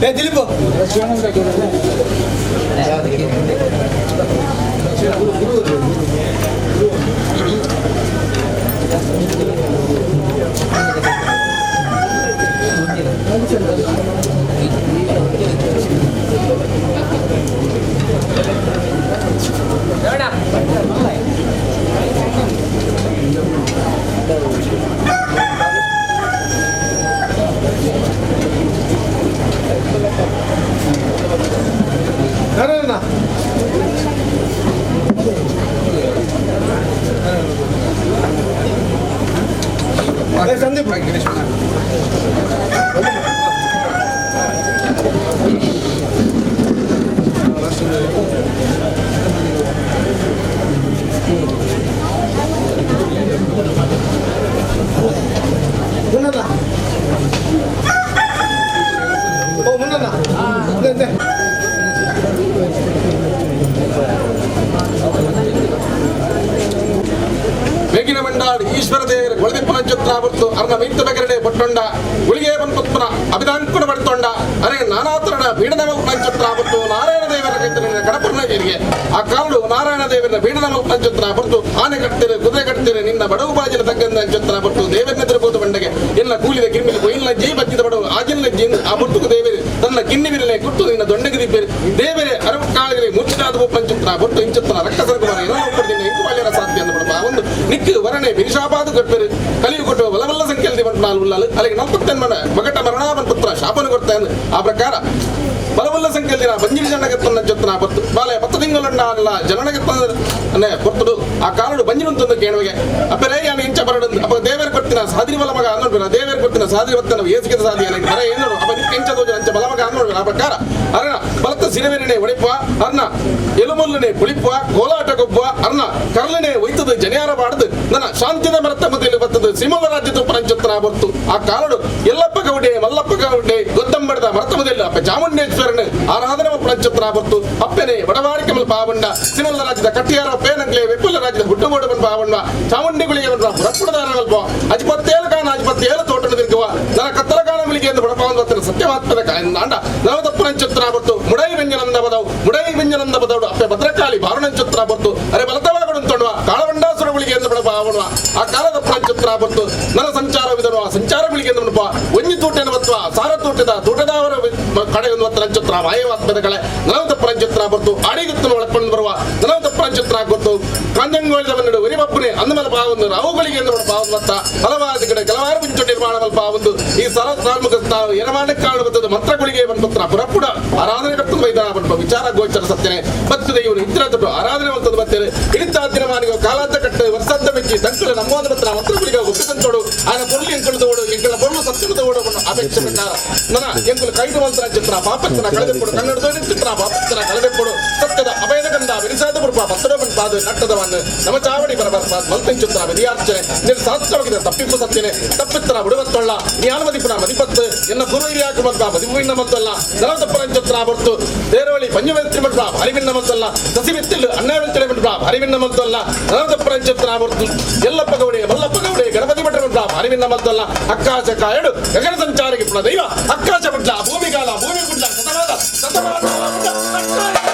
Dilip Sandeep oh Munna ಬೇಗಿನ ಮಂಡಾಡ್ ಈಶ್ವರ ದೇವರ ಒಳದಿಪ್ಪನ ಚಿತ್ರಾವರ್ತು ಅರ್ನ ಮೈತ್ತ ಬಗರಡೆ ಪಟ್ಟೊಂಡ ಗುಳಿಗೆ ಪುತ್ಪನ ಅಭಿದಾಂಕುಡ ಪಡ್ತೊಂಡ ಅರೆ ನಾನಾತರಣ ಬೀಡನ ಚಿತ್ರಾವರ್ತು ನಾರಾಯಣ ದೇವರ ಕೈತನ ಕಡಪುರ್ನ ಜೀರಿಗೆ ಆ ಕಾಲಡು ನಾರಾಯಣ ದೇವರ ಬೀಡನ ಚಿತ್ರಾವರ್ತು ಆನೆ ಕಟ್ತೇನೆ ಕುದುರೆ ಕಟ್ತೇನೆ ನಿನ್ನ ಬಡವು ಬಾಜಿನ ತಗ್ಗಂದ ಚಿತ್ರಾವರ್ತು ದೇವರನ್ನೆದುರ್ಬೋದು ಬಂಡೆಗೆ ಎಲ್ಲ ಕೂಲಿದ ಕಿರ್ಮಿಲಿ ಕೊಯ್ಲ ಜೈ ಬಜ್ಜಿದ ಬಡವು ಆಜಿನ ಜೀನ್ ಆ ಬರ್ತುಕು ದೇವರೇ ತನ್ನ ಕಿನ್ನಿ ಬಿರಲೆ ಕುಟ್ಟು ನಿನ್ನ ದೊಂಡೆಗೆ ದಿಪ್ಪೇರಿ ದೇವರೇ ಅರವು ಕಾಳಿಗೆ ಮುಚ್ಚಿದಾದ ಪಂಚತ್ರ ಬೊಟ್ಟು ಇಂಚತ್ರ ರಕ್ಕಸರ ಕುಮಾರ ಎಲ್ಲ ಒಪ್ಪಡಿನ ಇಂಕು ಸಾಧ್ಯ ಅಂದ್ಬಿಡಪ್ಪ ಒಂದು ನಿಕ್ಕು ವರಣೆ ಬಿರಿಶಾಪಾದ ಕೊಟ್ಟರು ಕಲಿಯು ಕೊಟ್ಟು ಬಲಬಲ್ಲ ಸಂಖ್ಯೆಯಲ್ಲಿ ಬಂಟನಾಲ್ ಉಳ್ಳಾಲು ಅಲ್ಲಿಗೆ ನಲ್ಪತ್ತೆನ್ಮನ ಮಗಟ ಮರಣಾವನ್ ಪುತ್ರ ಶಾಪನು ಕೊಡ್ತಾನೆ ಆ ಪ್ರಕಾರ ಬಲಬಲ್ಲ ಸಂಖ್ಯೆಯಲ್ಲಿ ಬಂಜಿರಿ ಜನಗತ್ತನ್ನ ಜೊತ್ತನ ಬತ್ತು ಬಾಲೆ ಪತ್ತು ತಿಂಗಳನ್ನ ಅಲ್ಲ ಜನನಗತ್ತನೆ ಕೊರ್ತಡು ಆ ಕಾಲಡು ಬಂಜಿನಂತಂದು ಕೇಳುವೆಗೆ ಅಪ್ಪರೇ ಯಾನು ಇಂಚ ಬರಡು ಅಪ್ಪ ದೇವರ ಕೊಡ್ತಿನ ಸಾದಿರಿ ಬಲ ಮಗ ಅನ್ನೋಡ್ಬೇಡ ದೇವರ ಕೊಡ್ತಿನ ಸಾದಿರಿ ಬತ್ತನ ಏಸಿಗೆ ಸಾದಿ ಅನ್ನಕ್ಕೆ ಬರ ಏನು ಅಪ್ಪ ನಿಕ್ಕ ಇಂಚ ದೋಜ ಅಂಚ ಬಲ ಮಗ ಅನ್ನೋಡ್ಬೇಡ ಆ ಪ್ರಕಾರ ಅರ್ಣ ಬಲತ್ತ ಸಿರವೆರನೆ ಒಡಿಪ ಅರ್ಣ ಎಲುಮುಲ್ಲನೆ ಪುಳಿಪ ಕೋಲಾಟ ಗೊಬ್ಬ ಅರ್ಣ ಕರ್ಲನೆ ಒಯ್ತದ ಜನಿಯಾರ ಬಾಡದು ನನ್ನ ಶಾಂತಿದ ಮರತ್ತ ಮಧ್ಯದಲ್ಲಿ ಬರ್ತದೆ ಸಿಮಲ ರಾಜ್ಯದ ಪರಂಚತ್ರ ಬರ್ತು ಆ ಕಾಲಡು ಎಲ್ಲಪ್ಪ ಗೌಡೆ ಮಲ್ಲಪ್ಪ ಗೌಡೆ ಗೊತ್ತಂಬಡದ ಮರತ್ತ ಮಧ್ಯದಲ್ಲಿ ಅಪ್ಪ ಚಾಮುಂಡೇಶ್ವರನ ಆರಾಧನೆ ಪರಂಚತ್ರ ಬರ್ತು ಅಪ್ಪನೆ ಬಡವಾರಿ ಕಮಲ್ ಪಾವಂಡ ಸಿಮಲ ರಾಜ್ಯದ ಕಟ್ಟಿಯಾರ ಪೇನಂಗ್ಲೆ ವಿಪುಲ ರಾಜ್ಯದ ಹುಟ್ಟುಗೋಡು ಬಂದ ಪಾವಂಡ ಚಾಮುಂಡಿಗಳಿಗೆ ಪುರಪ್ಪುಡದಾರವಲ್ಪ ಅಜಿಪತ್ತೇಳು ಕಾಣ ಅಜಿಪತ್ತೇಳು ತೋಟನ ತಿರುಗುವ ನನ್ನ ಕತ್ತಲ ಕಾಣಗಳಿಗೆ ಎಂದು ಬಡಪಾವಂದ ಸತ್ಯವಾತ್ಮದ ಕಾಂಡ ನವದಪ್ಪನಂಚತ್ರ ಬರ್ತು ಮುಡೈ ವ್ಯಂಜನಂದ ಬದವು ಮುಡೈ ವ್ಯಂಜನಂದ ಬದವು ಅಪ್ಪೆ ಭದ್ರಕಾಳಿ ಬಾರುಣಂಚತ್ರ ಬರ್ತು ಅರೆ ಬಲತವಾಗಡು ಕಾಳವಂಡಾಸುರಗಳಿಗೆ ಎಂದು ಬಡಪಾವಣುವ ಆ ಕಾಲದ ಪರಂಚತ್ರ ಬರ್ತು ನನ್ನ ಸಂಚಾರ ವಿಧನುವ ಸಂಚಾರಗಳಿಗೆ ಎಂದು ಬಡಪ ಒಂಜಿ ತೂಟೆನ ಬತ್ವ ಸಾರ ತೂಟದ ತೂಟದವರ ಕಡೆ ಒಂದು ನಂಚತ್ರ ಮಾಯವಾತ್ಮದ ಕಳೆ ನಲವತ್ತ ಪರಂಚತ್ರ ಬರ್ತು ಅಡಿಗುತ್ತನ್ನು ಒಳಕೊಂಡು ಬರುವ ನಲವತ್ತ ಪರಂಚತ್ರ ಗೊತ್ತು ಕಾಂಜಂಗೋಳಿದ ಬನ್ನಡು ಒರಿಬಪ್ಪನೆ ಅಂದಮಲ ಪಾವೊಂದು ರಾವುಗಳಿಗೆ ಎಂದು ಪಾವನ್ ಮತ್ತ ಹಲವಾರು ಕಡೆ ಕೆಲವಾರು ಮುಂಚೆ ನಿರ್ಮಾಣ ಒಂದು ಈ ಸರ ಸಾರ್ಮುಖ ಎರಮಾನ ಕಾಳು ಬರ್ತದೆ ಮಂತ್ರಗಳಿಗೆ ಬಂದ್ಪತ್ರ ಪುರಪುಡ ಆರಾಧನೆ ಕರ್ತದ ವೈದ ಬನ್ಪ ವಿಚಾರ ಗೋಚರ ಸತ್ಯನೆ ಬರ್ತದೆ ಇವನು ಇತರ ತೊಟ್ಟು ಆರಾಧನೆ ಮಾಡ್ತದೆ ಬರ್ತೇನೆ ಹಿಡಿತ ದಿನಮಾನಿಗೆ ಕಾಲಾಂತ ಕಟ್ಟೆ ವರ್ಷಾಂತ ಮೆಚ್ಚಿ ತಂಕುಲ ನಮ್ಮೋದ ಬತ್ರ ಮಂತ್ರಗಳಿಗೆ ಒಪ್ಪಿದಂತೋಡು ಆನ ಪೊರ್ಲು ಎಂಕುಲು ತೋಡು ಎಂಕುಲ ಪೊರ್ಲು ಸತ್ಯನ ತೋಡು ಅಪೇಕ್ಷೆ ಪ್ರಕಾರ ನನ್ನ ಎಂಕುಲು ಕೈದು ಮಂತ್ರ ಚಿತ್ರ ಪಾಪಚ್ಚನ ಕಳೆದೆಪ್ಪಡು ಕನ್ನಡದ ಚಿತ್ರ ಪಾಪಚ್ಚನ ಕಳೆದೆಪ್ಪಡು ಸತ್ಯದ ಅಭಯದ ಗಂಧ ವಿರಿಸಾದ ಪುರ್ಪ ಪತ್ತಡ ಬಂಪಾದ ನಟ್ಟದವನ್ನು ನಮ್ಮ ಚಾವಡಿ ಬರಬರ್ಪ ಮಲ್ತಂಚುತ್ರ ವಿಧಿಯಾರ್ಚನೆ ನಿನ್ನ ಶಾಸ್ತ್ರವಾಗಿದೆ ತಪ್ಪಿಪ್ಪು ಸತ್ಯನೆ ತಪ್ಪಿತ್ತರ ಬಿಡುವತ್ತೊಳ್ಳ ಜ್ಞಾನ ಮದಿಪುನ ಮದಿಪತ್ತು ಎನ್ನ ಗುರು ಹಿರಿಯಾಕು ಮತ್ತ ಮದಿಪುವಿನ ಮತ್ತಲ್ಲ ನಲವತ್ತಪ್ಪರಂಚತ್ರ ಬರ್ತು ದೇರವಳಿ ಪಂಜವೆತ್ರಿ ಮಟ್ಟ ಹರಿವಿನ ಮತ್ತಲ್ಲ ಸಸಿವೆತ್ತಿಲ್ಲು ಅಣ್ಣವೆತ್ತಿರ ಮಟ್ಟ ಹರಿವಿನ ಮತ್ತಲ್ಲ ನಲವತ್ತಪ್ಪರಂಚತ್ರ ಬರ್ತು ಎಲ್ಲಪ್ಪ ಗೌಡೆ ಮಲ್ಲಪ್ಪ ಗೌಡೆ ಗಣಪತಿ ಭಟ್ರ ಮಟ್ಟ ಹರಿವಿನ ಮತ್ತಲ್ಲ ಅಕ್ಕಾಶ ಕಾಯಡು ಗಗನ ಸಂಚಾರಿಗೆ ಪುಣ ದೈವ ಅಕ್ಕಾಶ ಬಿಡ್ಲ ಭೂಮಿಗಾಲ ಭೂಮಿ ಗುಡ್ಲ ಸತಮಾನ ಸತಮಾನ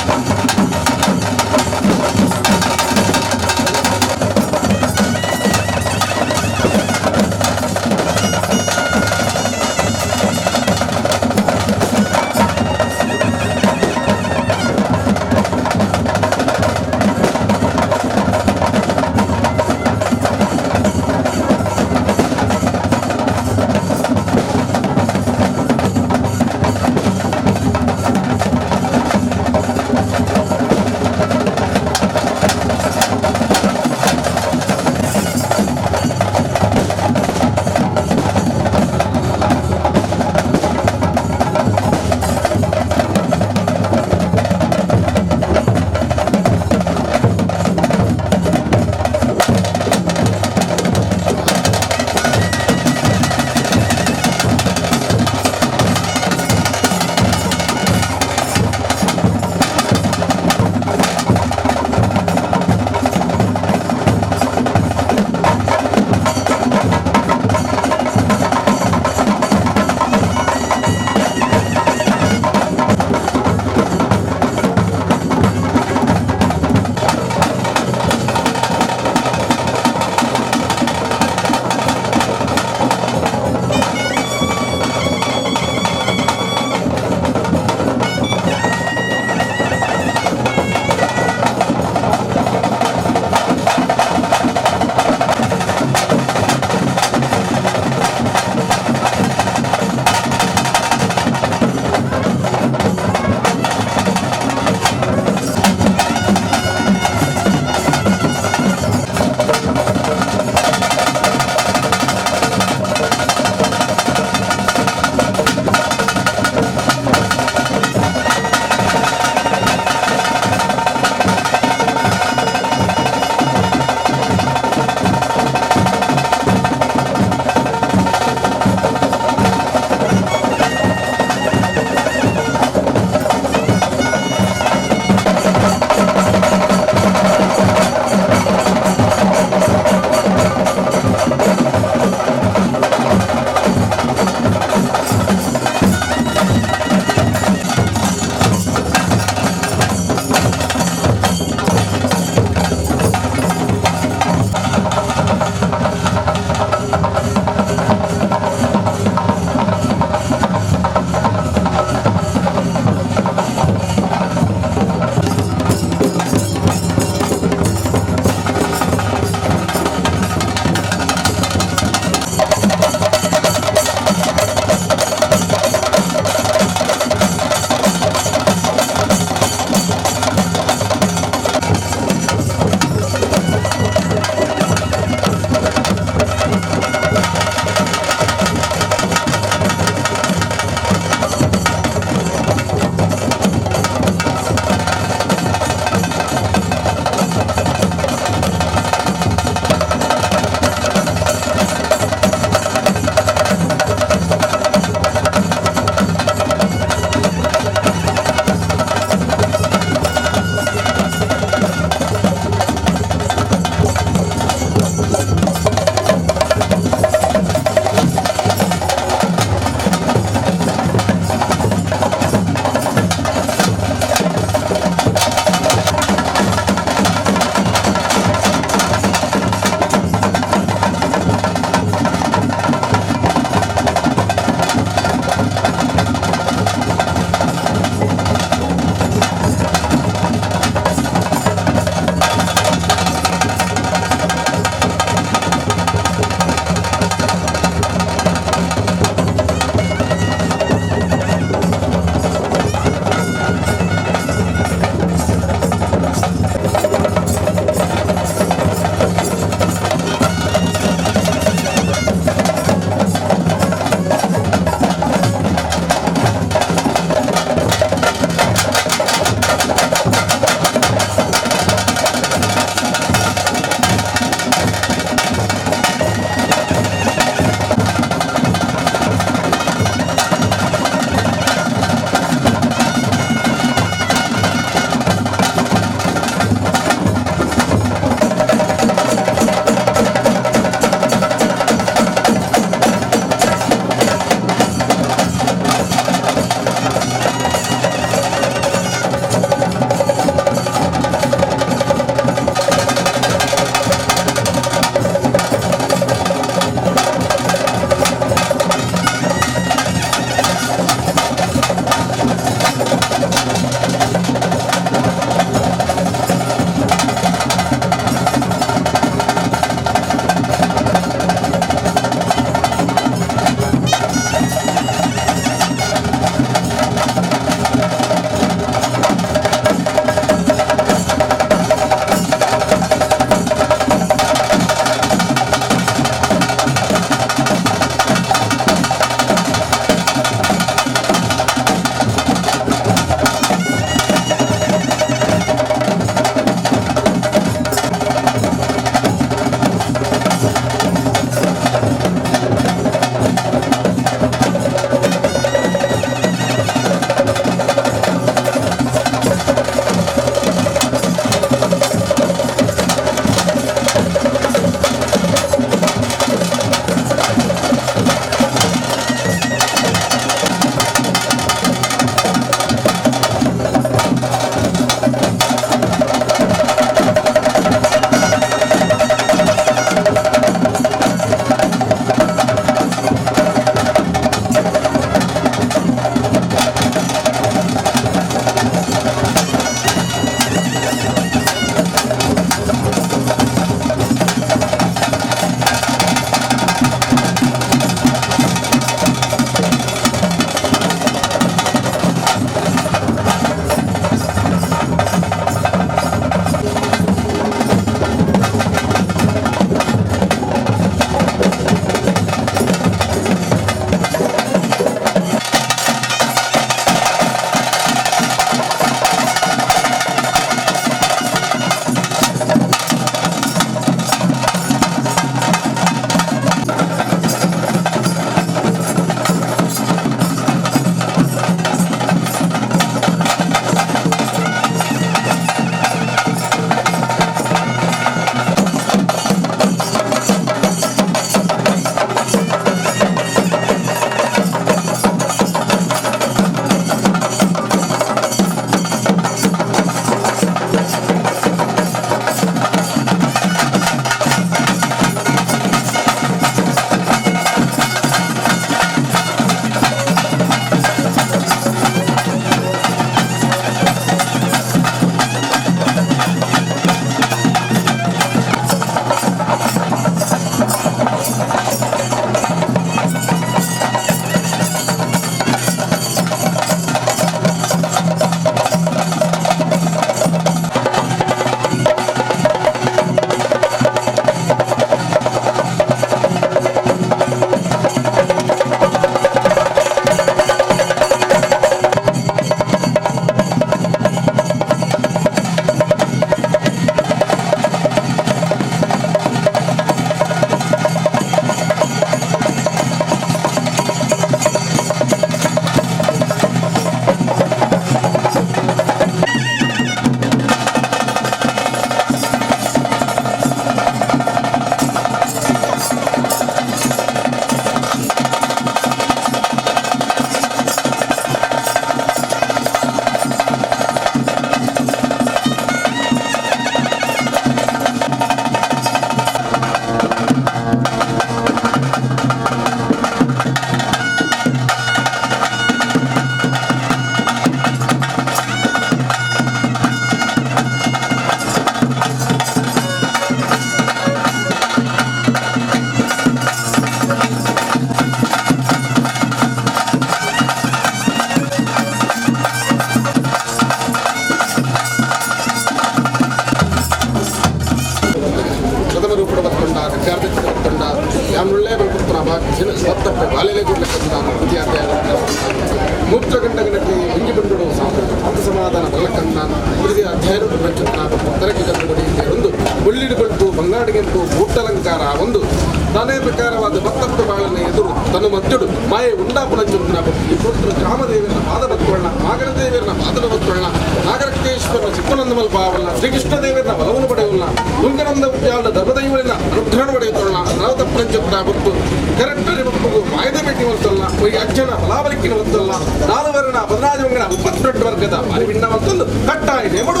ನಾನೇ ಪ್ರಕಾರವಾದ ಭಕ್ತತ್ವ ಬಾಳನ ಎದುರು ತನ್ನ ಮಧ್ಯಡು ಮಾಯೆ ಉಂಡಾಪುನ ಚಂದ್ರ ಈ ಪುತ್ರ ಗ್ರಾಮದೇವರನ ಪಾದ ಬತ್ಕೊಳ್ಳ ನಾಗರದೇವರನ ಪಾದದ ಬತ್ಕೊಳ್ಳ ನಾಗರಕ್ತೇಶ್ವರನ ಚಿಕ್ಕನಂದಮಲ್ ಪಾವಲ್ಲ ಶ್ರೀಕೃಷ್ಣ ದೇವರನ ಬಲವನ್ನು ಪಡೆಯುವಲ್ಲ ತುಂಗನಂದ ಉದ್ಯಾಲ ಧರ್ಮದೈವಳಿನ ಅನುಗ್ರಹ ಪಡೆಯುತ್ತೊಳ್ಳ ನವತ ಪ್ರಜಪ್ತ ಬತ್ತು ಕರೆಕ್ಟರಿ ಬಪ್ಪಗು ಮಾಯದ ಭೇಟಿ ಹೊತ್ತಲ್ಲ ಒಯ್ ಅಜ್ಜನ ಬಲಾಬಲಿಕ್ಕಿನ ಹೊತ್ತಲ್ಲ ನಾಲ್ವರ್ಣ ಬದಲಾಜವಂಗನ 32 ವರ್ಗದ ಅರಿವಿಣ್ಣ ಹೊತ್ತೊಂದು ಕಟ್ಟಾಯ ನೇಮಡು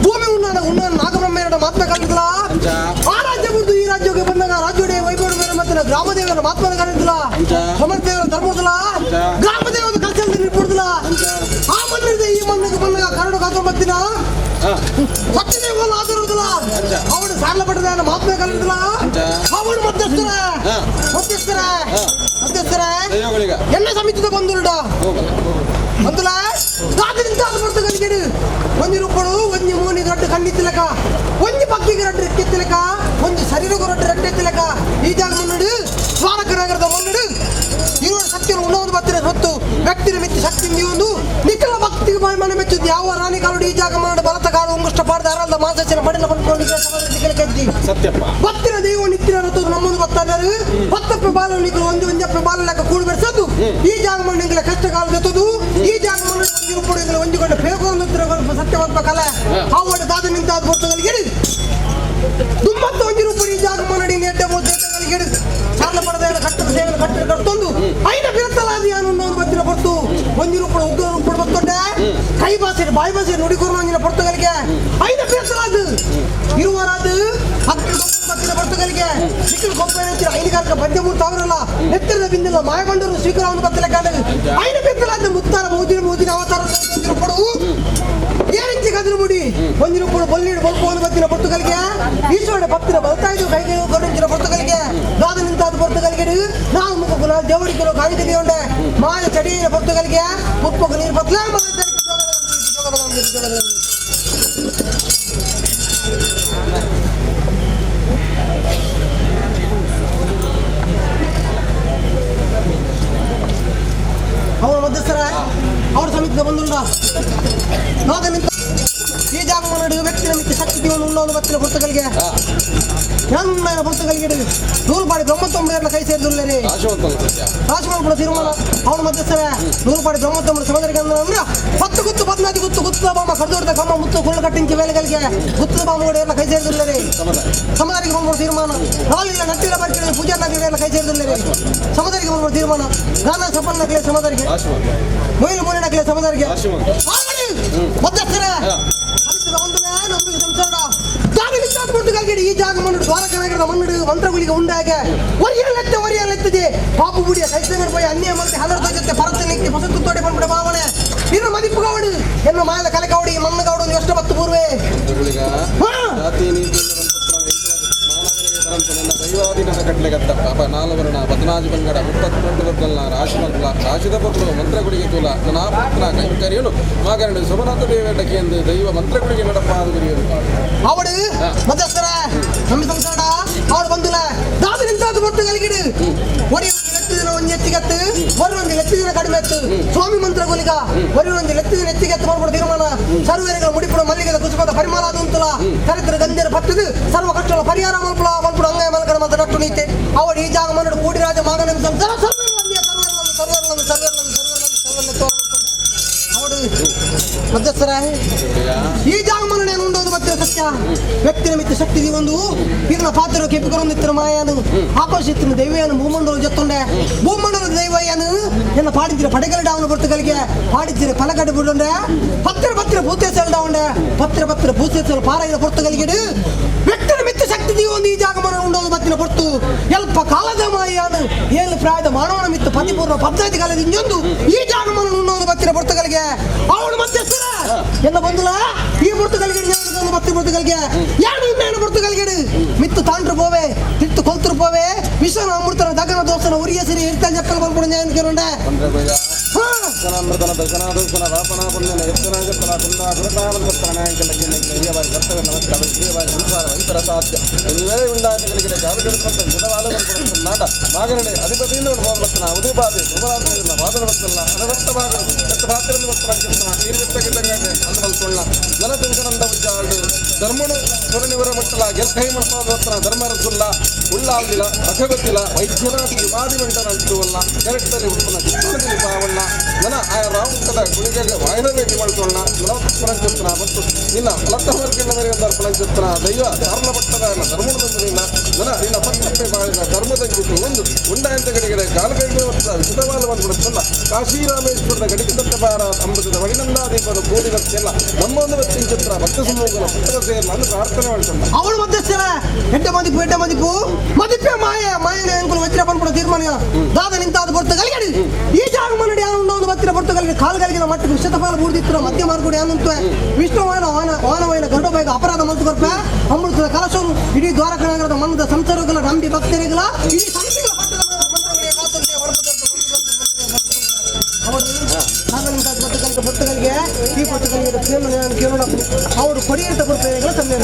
ಭೂಮಿ ಉನ್ನಾನ ಉನ್ನಾನ ನಾಗಬ್ರಹ್ಮೇರಡ ಮಹಾತ್ಮ ಕಾಣಿದ್ಲ ಆ ರಾಜ್ಯ ಬಂದು ಈ ರಾಜ್ಯಕ್ಕೆ ಬಂದಾಗ ರಾಜ್ಯೋಡೆ ವೈಭವ ಮತ್ತೆ ಗ್ರಾಮದೇವರ ಮಹಾತ್ಮನ ಕಾಣಿದ್ಲ ಸಮರ್ಥದೇವರ ಧರ್ಮದಲ ಗ್ರಾಮದೇವರ ಕಲ್ಚಲ್ ನಿರ್ಪುಡ್ದಲ ಆ ಮಣ್ಣಿದೆ ಈ ಮಣ್ಣಿಗೆ ಬಂದಾಗ ಕರಡು ಕಾಕೊಂಡು ಬರ್ತೀನ ಸತ್ಯದೇವ ಆದರುವುದಿಲ್ಲ ಅವನು ಸಾಲ ಪಡೆದ ಮಹಾತ್ಮ ಕಾಣಿದ್ಲ ಅವನು ಮಧ್ಯಸ್ಥರ ಮಧ್ಯಸ್ಥರ ಮಧ್ಯಸ್ಥರ ಎಲ್ಲ ಸಮಿತಿದ ಬಂದುರುಡ ಬಂದುಲ ದಾದರಿಂದ ಬರ್ತಗಲಿಗೆಡು ಒಂಜಿ ರೂಪಡು ಒಂಜಿ ಮೂನಿ ರಡ್ಡು ಕಣ್ಣಿತ್ತಿಲಕ ಒಂಜಿ ಪಕ್ಕಿಗೆ ರಡ್ಡು ರೆಕ್ಕೆತ್ತಿಲಕ ಒಂಜಿ ಶರೀರಗೂ ರಡ್ಡು ರೆಡ್ಡೆತ್ತಿಲಕ ಈ ಜಾಗ ಮುನ್ನಡು ದ್ವಾರಕ ನಗರದ ಮುನ್ನಡು ಇರುವ ಸತ್ಯನು ಉಣ್ಣೋದು ಬರ್ತಿರ ಹೊತ್ತು ವ್ಯಕ್ತಿನ ಮೆಚ್ಚಿ ಶಕ್ತಿ ಒಂದು ನಿಖಲ ಭಕ್ತಿಗೆ ಬಾಯಿ ಮನೆ ಮೆಚ್ಚುದು ಯಾವ ರಾಣಿ ಕಾಲುಡು ಈ ಜಾಗ ಮಾಡ ಬಲತ ಕಾಲು ಉಂಗುಷ್ಟ ಪಾಡ್ದ ಅರಲ್ದ ಮಾಸಚಿನ ಮಡಿಲ ಬಂದ್ಕೊಂಡು ಕಜ್ಜಿ ಸತ್ಯಪ್ಪ ಭಕ್ತಿನ ದೈವ ನಿತ್ತಿನ ರಥದ ನಮ್ಮೊಂದು ಬರ್ತಾರೆ ಪತ್ತಪ್ಪ ಬಾಲ ನಿಕ್ಕಲು ಒಂದು ಒಂಜಪ್ಪ ಬಾಲ ಲೆಕ್ಕ ಕೂಡು ಬೆರೆಸೋದು ಈ ಜಾಗ ಮಣ್ಣಿಂಗಲ ಕಷ್ಟ ಕಾಲ ಜೊತದು ಈ ಜಾಗ ಮಣ್ಣು ಒಂದು ರೂಪುಡು ಒಂಜುಗೊಂಡ ಫೇಗೊಂದು ಸತ್ಯವಂತ ಕಲೆ ಅವಳು ದಾದ ನಿಂತಾದ ಬರ್ತಗಳಿಗೆ ದುಮ್ಮತ್ತ ಒಂಜಿ ರೂಪುಡು ಈ ಜಾಗ ಮನ್ನಡಿ ನೆಡ್ಡೆ ಬೋರ್ಗಳಿಗೆ ಸಾಲ ಪಡೆದ ಕಟ್ಟದ ಸೇವೆ ಕಟ್ಟಡ ಕಟ್ಟೊಂದು ಐನ ಬಿರತ್ತಲಾದಿ ಅನ್ನೋ ಬತ್ತಿನ ಹೊರ್ತು ಒಂಜಿ ರೂಪುಡು ಉಗ್ರ ರೂಪುಡು ಬತ್ತೊಂಡೆ ಕೈ ಭಾಷೆ ಬಾಯಿ ಭಾಷೆ ನುಡಿಗುರು ಒಂಜಿನ ಪೊರ್ತುಗಳಿಗೆ ಐನ ಬಿರತ್ತಲಾದು ಇರುವರಾದು ಹತ್ತು ಬತ್ತಿನ ಪೊರ್ತುಗಳಿಗೆ ಸಿಕ್ಕಲು ಕೊಬ್ಬರಿ ಐನುಗಾರಿಕೆ ಪಂಚಮೂರ್ತಿ ಅವರಲ್ಲ ನೆತ್ತಿರದ ಬಿಂದಿಲ್ಲ ಮಾಯಗೊಂಡರು ಸ್ವೀಕಾರವನ್ನು ಬತ್ತಲ ಕಾಣ ಐನ ಬಿತ್ತಲಾದ ಮುತ್ತಾರ ಮೋದಿನ ಮೋದಿನ ಅವತಾರ ರೂಪುಡು ಏನಿಂಚಿ ಕದ್ರು ಮುಡಿ ಒಂಜಿ ರೂಪುಡು ಬೊಲ್ಲಿಡು ಬೊಲ್ಪು ಬತ್ತಿನ ಪೊರ್ತುಗಳಿಗೆ ಈಶ್ವರ ಭಕ್ತಿನ ಬಲ್ತಾಯ್ದು ಕೈಗೆ ಕೊರಿಂಚಿನ ಪೊರ್ತುಗಳಿಗೆ ದಾದ ನಿಂತಾದ ಪೊರ್ತುಗಳಿಗೆ ನಾವು ಮುಖ ದೇವರಿಕರು ಕಾಯಿ ತೆಗೆಯುಂಡೆ ಮಾಯ ಚಡಿಯಿನ ಪೊರ್ತುಗಳಿಗೆ ಉಪ್ಪು ನೀರು ಬತ್ಲ ಅವರ ಮಧ್ಯಸ್ಥರ ಅವ್ರ ಸಮಿತಿಗೆ ಬಂದುಂಡ ನಾದ ನಿಂತ ಈ ಜಾಗ ನಡುವೆ ವ್ಯಕ್ತಿನ ಮಿಕ್ಕ ಶಕ್ತಿ ಉಣ್ಣೋದು ಬತ್ತಿನ ಪುಸ್ತಕಗಳಿಗೆ ನನ್ನ ಪುಸ್ತಕಗಳಿಗೆ ನೂರು ಪಾಡಿ ಬ್ರಹ್ಮತ್ತೊಂಬ ಕೈ ಸೇರಿದುಲ್ಲರಿ ರಾಜಮಂಪುರ ತಿರುಮಲ ಅವನ ಮಧ್ಯಸ್ಥರ ನೂರು ಪಾಡಿ ಬ್ರಹ್ಮತ್ತೊಂಬ ಸಮುದ್ರಕ್ಕೆ ಅಂದ್ರೆ 10 ಗುತ್ತು 14 ಗುತ್ತು ಗುತ್ತದ ಬಾಮ ಕಡ್ದೋಡ್ದ ಕಮ್ಮ ಮುತ್ತು ಕುಳ್ಳು ಕಟ್ಟಿಂಚಿ ವೇಲೆಗಳಿಗೆ ಗುತ್ತದ ಬಾಮ ಎಲ್ಲ ಕೈ ಸೇರಿದುಲ್ಲರಿ ಸಮುದಾಯಕ್ಕೆ ಬಂದ್ಬಿಡು ತೀರ್ಮಾನ ನಾಲಿಲ್ಲ ನಟ್ಟಿಲ್ಲ ಬರ್ಕಿಲ್ಲ ಪೂಜಾ ನಗರ ಕೈ ಸೇರಿದುಲ್ಲರಿ ಸಮುದಾಯಕ್ಕೆ ಬಂದ್ಬಿಡು ತೀರ್ಮಾನ ಗಾನ ಸಫಲ ನಕಲೆ ಸಮುದಾಯಕ್ಕೆ ಮೊಯ್ಲು ಮೂಲೆ ನಕಲೆ ಸಮುದಾಯಕ್ಕೆ ಮಧ್ಯಸ್ಥರ ನಂಬಿಕೆ ಸಂಸಾರ ಈ ಜಾಗ ಮಣ್ಣು ದ್ವಾರಕ ನಗರದ ಮಣ್ಣು ಮಂತ್ರಗಳಿಗೆ ಉಂಡಾಗ ಒರಿಯಲೆತ್ತೆ ಒರಿಯಲೆತ್ತದೆ ಪಾಪು ಬುಡಿಯ ಕೈಸಂಗರ್ ಪೋಯಿ ಅನ್ಯ ಮತ್ತೆ ಹಲರ್ದ ಜೊತೆ ಪರತ ನಿಕ್ಕಿ ಪಸತ್ತು ತೋಡೆ ಬಂದ್ಬಿಡ ಭಾವನೆ ಇನ್ನು ಮದಿಪು ಗೌಡು ಎನ್ನು ಮಾಯದ ಕಲೆಗೌಡಿ ಮಣ್ಣು ಗೌಡು ಎಷ್ಟು ಬತ್ತು ಪೂರ್ವೆ ದೈವಾಧೀನದ ಕಟ್ಲೆಗತ್ತಪ್ಪ ಅಪ ನಾಲ್ವರ್ಣ ಪದ್ನಾಜು ಬಂಗಡ 32 ಬರ್ಕಲ್ನ ರಾಶಿ ಮಲ್ಪಲ ರಾಶಿದ ಪೊರ್ಲು ಮಂತ್ರಗುಡಿಗೆ ತೂಲ ನಾಪುತ್ರ ಕೈಂಕರ್ಯನು ಮಾಗರಡು ಸೋಮನಾಥ ದೇವೇಟಕ್ಕೆ ಎಂದು ದೈವ ಮಂತ್ರಗುಡಿಗೆ ನಡಪ ಅದು ಅವಡು ಮಧ್ಯಸ್ಥರ ನಮ್ಮ ಸಂಸಾರ ಅವಳು ಬಂದಿಲ್ಲ ದಾದ ನಿಂತಾದ ಬೊಟ್ಟು ಕಲಿಗಿಡು ಒಡಿ ಒಂದು ಲಕ್ಷ ದಿನ ಒಂದು ಎತ್ತಿಗತ್ತು ಒರಿ ಒಂದು ಲಕ್ಷ ದಿನ ಕಡಿಮೆ ಎತ್ತು ಸ್ವಾಮಿ ಮಂತ್ರ ಗುಲಿಗ ಒರಿ ಒಂದು ಲಕ್ಷ ದಿನ ಎತ್ತಿಗೆತ್ತು ಮಾಡ್ಬಿಡು ತೀರ್ಮಾನ ಸರ್ವೇರಿಗಳ ಮುಡಿಪುಡ ಮಲ್ಲಿಗೆದ ಕುಸುಮದ ಪರಿಮಾಣ ಅದು ಅಂತಲ ಕರಿತರ ಗಂಧರ ಪಟ್ಟದು ಸರ್ವ ಕಷ್ಟಗಳ ಪರಿಹಾರ ಮಲ್ಪುಲ ಮಲ್ಪುಡ ಅಂಗಯ ಮಲ್ಕಡ ಮತ್ತು ಡಟ್ಟು ನೀತೆ ಅವಳು ಈ ಜಾಗ ಮನ್ನಡು ಕೂಡಿರಾಜ ಮಾಗನ ಸಂಸಾರ ಸರ್ವೇರಲಂದಿಯ ಸರ್ವೇರಲಂದು ಸರ್ವೇರಲಂದು ಸರ್ವೇರಲಂದು ಸರ್ವೇರಲಂದು ಸರ್ವೇರಲಂದು ಅವಳು ಮಧ್ಯಸ್ಥರ ಈ ಜಾಗ ಮನ್ನಣೆಯನ್ನು ಉಂಡೋದು ಮತ್ತೆ ಸತ್ಯ ವ್ಯಕ್ತಿನ ಮಿತ್ತ ಶಕ್ತಿ ಒಂದು ಇದನ್ನ ಪಾತ್ರ ಕೆಪಿಕೊರೊಂದಿತ್ತಿನ ಮಾಯನು ಆಕಾಶಿತ್ತಿನ ದೈವಯನ್ನು ಭೂಮಂಡಲ ಜೊತ್ತೊಂಡೆ ಭೂಮಂಡಲ ದೈವಯ್ಯನು ಎನ್ನ ಪಾಡಿದ್ದಿರ ಪಡೆಗಲ ಡಾವನ ಬರ್ತಗಳಿಗೆ ಪಾಡಿದ್ದಿರ ಪಲಗಡೆ ಬಿಡೊಂಡೆ ಪತ್ರ ಪತ್ರ ಭೂತೇಸಲ್ ಡಾವಂಡೆ ಪತ್ರ ಪತ್ರ ಭೂತೇಸಲ್ ಪಾರಾಯಿನ ಪೊರ್ತುಗಳಿಗೆಡು ವ್ಯಕ್ತಿನ ಮಿತ್ತ ಶಕ್ತಿ ಒಂದು ಈ ಜಾಗ ಮನ ಉಂಡೋದು ಮತ್ತಿನ ಪೊರ್ತು ಎಲ್ಪ ಕಾಲದ ಮಾಯಾನು ಏಳು ಪ್ರಾಯದ ಮಾನವನ ಮಿತ್ತ ಪತಿಪೂರ್ವ ಪದ್ಧತಿ ಕಾಲದ ಇಂಜೊಂದು ಈ ಜಾಗ ಮನ ಉಂಡೋದು ಮತ್ತಿನ ಪೊರ್ತುಗಳಿಗೆ ಅವಳು ಮಧ್ಯಸ್ಥರ ಎಲ್ಲ ಬಂದುಲ ಈ ಪೊರ್ತುಗಳಿಗೆ ಮತ್ತೆ ಪೊರ್ತುಗಳಿಗೆ ಯಾರು ಇನ್ನೇನು ಪೊರ್ತುಗಳಿಗೆ ಮಿತ್ತು ತಾಂಡ್ರು ಪೋವೆ ತಿಟ್ಟು ಕೊಲ್ತರು ಪೋವೆ ವಿಶ್ವನ ಅಮೃತನ ದಗನ ದೋಸನ ಉರಿಯ ಸಿರಿ ಇರ್ತಾನೆ ಜಪ್ಪಲ ಬರ್ಕೊಂಡು ನ್ಯಾಯ ಅಮೃತನ ದರ್ಶನ ದರ್ಶನ ವಾಪನ ಪುಣ್ಯನ ಎತ್ತನ ಜಪ್ಪಲ ಕುಂದ ಗುರುತಾವನ ಕರ್ತವ್ಯ ನಮಸ್ಕಾರ ಸಂಸಾರ ವೈತರ ಸಾಧ್ಯ ಉಂಡಾಟಗಳಿಗೆ ಜಾಗೃತ ನಾಟ ಮಾಗರಣೆ ಅಧಿಪತಿಯಿಂದ ಭಕ್ತನ ಉದಯಪಾದೆ ಸುಮರಾಜನ ವಾದನ ಭಕ್ತಲ್ಲ ಅನವರ್ತ ಭಾಗರು ಪಾತ್ರವನ್ನು ಅಂದಮಲ್ಕೊಳ್ಳ ಜನತಂಕನಂದ ಉಜ್ಜಾಳು ಧರ್ಮನು ಸ್ವರನಿವರ ಮಟ್ಟಲ ಗೆಲ್ಕೈ ಮಲ್ಪಾದೋತ್ತನ ಧರ್ಮರಸುಲ್ಲ ಉಳ್ಳಾಲ್ದಿಲ ಅಖಗೊತ್ತಿಲ ವೈದ್ಯನಾಥ ಯುಗಾದಿ ಮಂಟನ ಅಂಟುವಲ್ಲ ಕರೆಕ್ಟರಿ ಉಪ್ಪನ ಚಿತ್ತೋದಿ ಪಾವಣ್ಣ ನನ ಆಯ ರಾವುಕದ ಗುಳಿಗೆಗೆ ವಾಯನ ಭೇಟಿ ಮಾಡ್ಕೊಳ್ಳ ನಲವತ್ತು ಮತ್ತು ನಿನ್ನ ಫಲತ್ತವರ್ಗಿನ ಮೇರೆ ಫಲಚುತ್ತನ ದೈವ ಧರ್ಮ ಭಕ್ತದ ಧರ್ಮದ ನಿನ್ನ ನನ ನಿನ್ನ ಪಕ್ಕಕ್ಕೆ ಬಾಳಿದ ಧರ್ಮದ ಗುಟ್ಟು ಒಂದು ಉಂಡಾಯಂತಗಳಿಗೆ ಕಾಲುಕೈಗೆ ಹೊತ್ತ ವಿಶಿತವಾದ ಬಂದ್ಬಿಡುತ್ತಲ್ಲ ಕಾಶಿರಾಮೇಶ್ವರದ ಗಡಿಕದತ್ತ ಬಾರ ಅಮೃತದ ವಳಿನಂದಾದೀಪನು ಕೂಡಿದಕ್ಕೆಲ್ಲ ನಮ್ಮೊಂದು ಚಿತ್ರ ಭಕ್ತ ಸಮೂಹಗಳ ಪುಸ್ತಕ ಸೇರಲು ಪ್ರಾರ್ಥನೆ ಮಾಡ್ತಾನೆ ಅವಳು ಮಧ್ಯಸ್ಥರ ಎಡ್ಡ ಮದಿಪು ಎಡ್ಡ ಮದಿಪು ಮದಿಪೆ ಮಾಯ ಮಾಯನ ಅಂಕುಲು ವಜ್ರ ಪನ್ಪುಡ ತೀರ್ಮಾನ ದಾದ ನಿಂತಾದ ಬೊರ್ತು ಕಲಿಗಡಿ ಈ ಜಾಗ ಮನ್ನಡಿ ಯಾನು ಒಂದು ಬತ್ತಿರ ಬೊರ್ತು ಕಲಿಗೆ ಕಾಲು ಕಲಿಗಿನ ಮಟ್ಟಕ್ಕೆ ವಿಶತಪಾಲ ಬೂರ್ದಿತ್ತಿರ ಮಧ್ಯ ಮಾರ್ಗುಡಿ ಯಾನಂತ ವಿಷ್ಣುವಾಯನ ವಾನ ವಾನವಾಯನ ಗರುಡಬಾಯಿಗೆ ಅಪರಾಧ ಮಲ್ತು ಕೊರ್ಪ ಅಮೃತದ ಕಲಶನು ಇಡೀ ದ್ವಾರಕ ನಗರದ ಮನ್ನದ ಸಂಸರುಗಳ ನಂಬಿ ಭಕ್ತರಿಗಳ ಇಡೀ ಸಂಸ್ಥೆಗಳ ಪಟ್ಟದ ಮಂತ್ರಗಳಿಗೆ ಕಾತಂತೆ ಭಕ್ತಗಳಿಗೆ ಈ ಪುಸ್ತಕಗಳಿಗೆ ಕೇಳೋಣ ಅವರು ಕೊಡಿಯಂತ ಕೊಡ್ತಾರೆ ಸಮಯ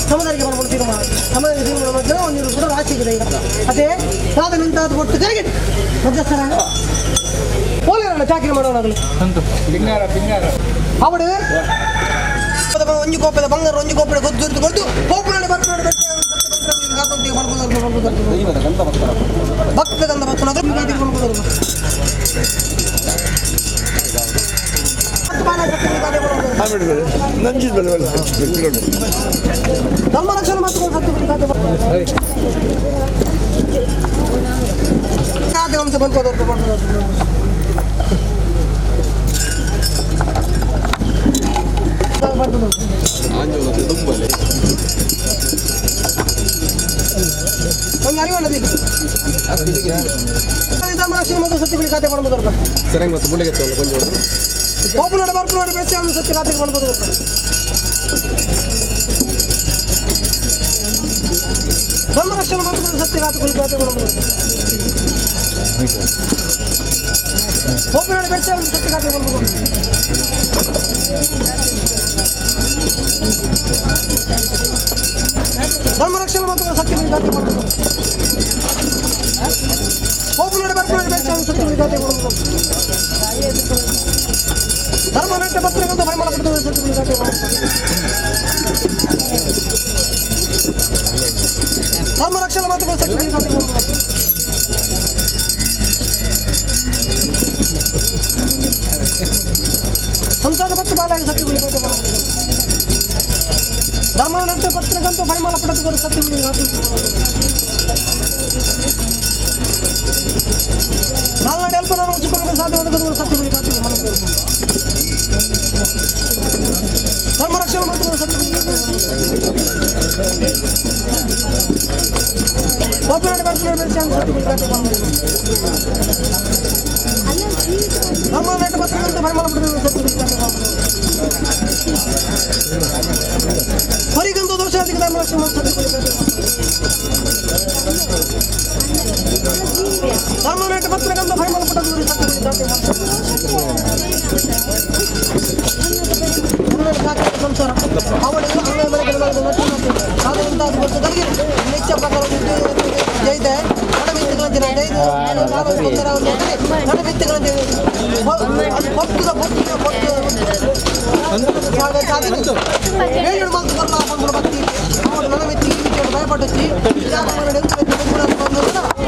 ಸಮುದಾಯಕ್ಕೆ ಮಾಡ್ಕೊಂಡು ತೀರ್ಮಾನ ಸಮುದಾಯ ತೀರ್ಮಾನ ಮಾಡಿದ್ರೆ ಒಂದು ಕೂಡ ರಾಶಿ ಇದೆ ಈಗ ಅದೇ ಸಾಧ ನಿಂತಾದ ಕೊಟ್ಟು ಕರೆಗೆ ಮಧ್ಯಸ್ಥರ ಹೋಲಿರಲ್ಲ ಚಾಕರಿ ಮಾಡೋಣ ಅವಡು ಒಂಜಿ ಕೋಪದ ಬಂಗಾರ ಒಂಜಿ ಕೋಪದ ಗೊತ್ತು ಕೊಡ್ತು ಕೋಪನಲ್ಲಿ ಬರ್ತಾರೆ ಭಕ್ತ ಗಂಧ ಭಕ್ತನ ಧರ್ಮ ರಕ್ಷಣೆ ಸರಿ ಮತ್ತು ಮುಳ್ಳಿಗೆ ಕೊಂಚ ಓಪನ್ ಬರ್ಪು ಬೆಳೆಸಿ ಅವನು ಸತ್ಯ ಖಾತೆ ಮಾಡ್ಬೋದು ಧರ್ಮ ರಕ್ಷಣೆ ಮಾಡ್ಬೋದು ಸತ್ಯ ಖಾತೆ ಖಾತೆ ಮಾಡ್ಬೋದು ಓಪನ್ ಬೆಳೆಸಿ ಅವನು ಸತ್ಯ ಖಾತೆ ಮಾಡ್ಬೋದು ಧರ್ಮ ರಕ್ಷಣೆ ಮಾಡ್ಬೋದು ಸತ್ಯ ಖಾತೆ ಮಾಡ್ಬೋದು ಓಪನ್ ಬರ್ಪು ಬೆಳೆಸಿ ಅವನು ಸತ್ಯ ಖಾತೆ ಮಾಡ್ಬೋದು ಧರ್ಮ ನಾಟ್ಯ ಪತ್ರಗಳು ಪರಿಮಳ ಧರ್ಮ ರಕ್ಷಣೆ ಮಾತುಗಳು ಸಂಸಾರ ಪತ್ರ ಬಾಲಾಗಿ ಸತ್ಯಗಳು ಧರ್ಮ ನಾಟ್ಯ ಪತ್ರಗಂತೂ ಪರಿಮಳ ಪಡೆದುಕೊಂಡು ಸತ್ಯಗಳು ನಾಲ್ನಾಡಿ ಅಲ್ಪ ನಾನು ಉಚಿತವಾಗಿ ಸಾಧ್ಯವಾದ ಸತ್ಯಗಳು ಧರ್ಮ ರಕ್ಷಣೆ ಮಾಡ್ತಾರೆ ಧರ್ಮ ದೋಷ ಧರ್ಮ ರಕ್ಷಣೆ ಪೊತ್ತುದ ಪೊತ್ತುದ ಪೊತ್ತು ಬೇಜಾರು ಮಾತು ಬರಲ್ಲ ಬಂದ್ರು ಭಕ್ತಿ ಅವಳು ನನ್ನ ಮೆತ್ತಿ ಈ ವಿಚಾರ ಭಯಪಟ್ಟುತ್ತಿ ಜಾಗ ಮಾಡಿ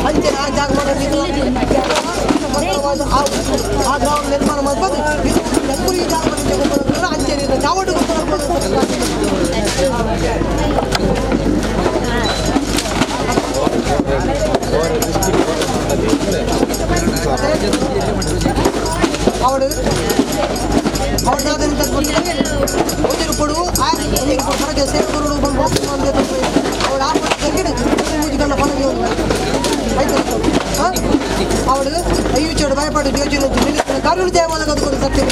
ಅಂಚೆ ಆ ಜಾಗ ಮಾಡಿ ಆ ಗ್ರಾಮ ನಿರ್ಮಾಣ ಮಾಡ್ಬೋದು. ಇದು ಈ ಜಾಗ ಅಂಚೆ ಚಾವಟು ಅವಳು ಅವಳು ಒಂದಿರು ಆ ಹೊರಗೆ ಸೇವಕರು ಬಂದು ಅವಳು ಆ ಮೂಜಿಗಣ್ಣ ಹೊರಗೆ ಆಯ್ತು. ಅವಳು ಅಯ್ಯು ಚೋಡು ಭಯಪಟ್ಟು ಯೋಜನೆ ಕಾರ್ಯ ದೇವಾಲಯ ಸತ್ಯ.